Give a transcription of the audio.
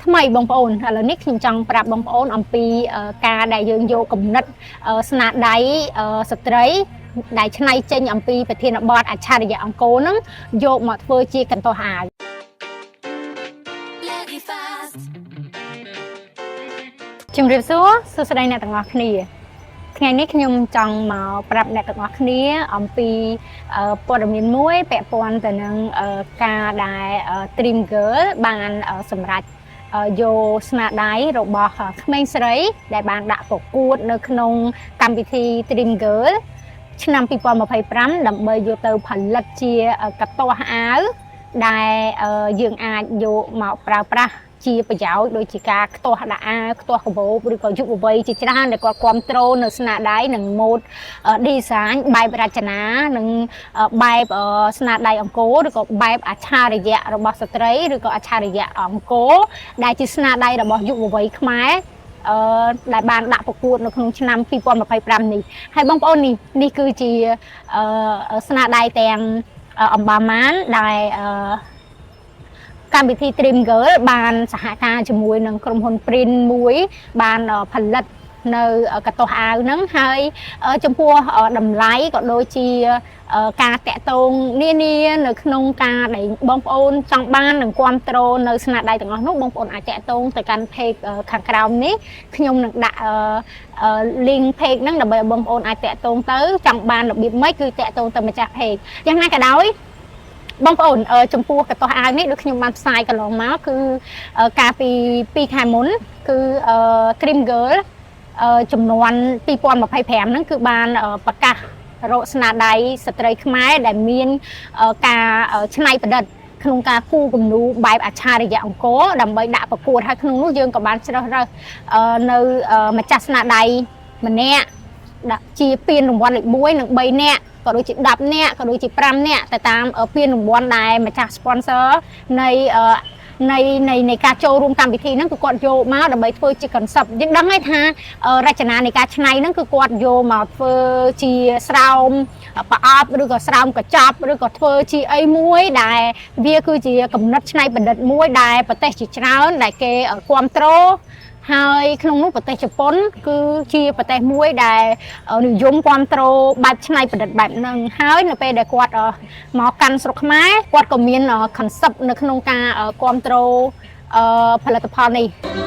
ថ្មីបងប្អូនឥឡូវនេះខ្ញុំចង់ប្រាប់បងប្អូនអំពីការដែលយើងយកគំនិតស្នាដៃស្ត្រីដែលច្នៃចេញអំពីប្រធានបទអច្ឆរិយៈអង្គរហ្នឹងយកមកធ្វើជាកន្ទោះអាវ Lady fast. ជំរាបសួរសួស្តីអ្នកទាំងអស់គ្នាថ្ងៃនេះខ្ញុំចង់មកប្រាប់អ្នកទាំងអស់គ្នាអំពីព័ត៌មានមួយពាក់ព័ន្ធទៅនឹងការដែលDream Girl បានសម្រេចយកស្នាដៃរបស់ក្មេងស្រី ដែលបានដាក់ប្រកួតនៅក្នុងកម្មវិធី Dream Girl ឆ្នាំ2025ដើម្បីយកទៅផលិតជាកន្ទោះអាវដែលយើងអាចយកមកប្រើប្រាស់ជាប្រយោជន៍ដូចជាការខ្ទាស់ដាក់អាវខ្ទាស់កាបូបឬក៏យុវវ័យជាច្រើនដែលគាត់គ្រប់គ្រងនៅស្នាដៃនិងម៉ូដ design បែបរចនានិងបែបស្នាដៃអង្គរឬក៏បែបអច្ឆរិយៈរបស់ស្ត្រីឬក៏អច្ឆរិយៈអង្គរដែលជាស្នាដៃរបស់យុវវ័យខ្មែរដែលបានដាក់ប្រកួតនៅក្នុងឆ្នាំ2025នេះហើយបងប្អូននេះនេះគឺជាស្នាដៃទាំងអម្បាម៉ានដែលកម្មវិធី Dream Girl បានសហការជាមួយនឹងក្រុមហ៊ុន Print មួយបានផលិតនៅកន្ទោះអាវហ្នឹងហើយចំពោះតម្លៃក៏ដូចជាការតាក់ទងនានានៅក្នុងការដែលបងប្អូនចង់បាននិងគ្រប់គ្រងនៅស្នាដៃទាំងអស់នោះបងប្អូនអាចតាក់ទងទៅកាន់ page ខាងក្រោមនេះខ្ញុំនឹងដាក់ link page ហ្នឹងដើម្បីឲ្យបងប្អូនអាចតាក់ទងទៅចង់បានរបៀបម៉េចគឺតាក់ទងទៅម្ចាស់ page យ៉ាងណាក៏ដោយបងប្អូនចំពោះកន្ទោះអាវនេះដូចខ្ញុំបានផ្សាយកន្លងមកគឺកាលពី2ខែមុនគឺDream Girl ចំនួន2025ហ្នឹងគឺបានប្រកាសរកស្នាដៃស្ត្រីខ្មែរដែលមានការច្នៃប្រឌិតក្នុងការគូរគំនូរបែបអច្ឆរិយៈអង្គរដើម្បីដាក់ប្រកួតហើយក្នុងនោះយើងក៏បានជ្រើសរើសនៅម្ចាស់ស្នាដៃម្នាក់ដាក់ជាពានរង្វាន់លេខ1និង3នាក់ក៏ដូចជា10នាក់ក៏ដូចជា5នាក់ទៅតាមពានរង្វាន់ដែលម្ចាស់ sponsor នៃការចូលរួមកម្មវិធីហ្នឹងគឺគាត់យកមកដើម្បីធ្វើជា concept យើងដឹងហើយថារចនានៃការច្នៃហ្នឹងគឺគាត់យកមកធ្វើជាស្រោមប្រអប់ឬក៏ស្រោមកញ្ចប់ឬក៏ធ្វើជាអីមួយដែលវាគឺជាគំនិតច្នៃប្រឌិតមួយដែលប្រទេសជាច្រើនដែលគេគ្រប់គ្រងហើយក្នុងនោះប្រទេសជប៉ុនគឺជាប្រទេសមួយដែលនិយមគ្រប់គ្រងបែបច្នៃប្រឌិតបែបហ្នឹងហើយនៅពេលដែលគាត់មកកាន់ស្រុកខ្មែរគាត់ក៏មាន concept នៅក្នុងការគ្រប់គ្រងផលិតផលនេះ។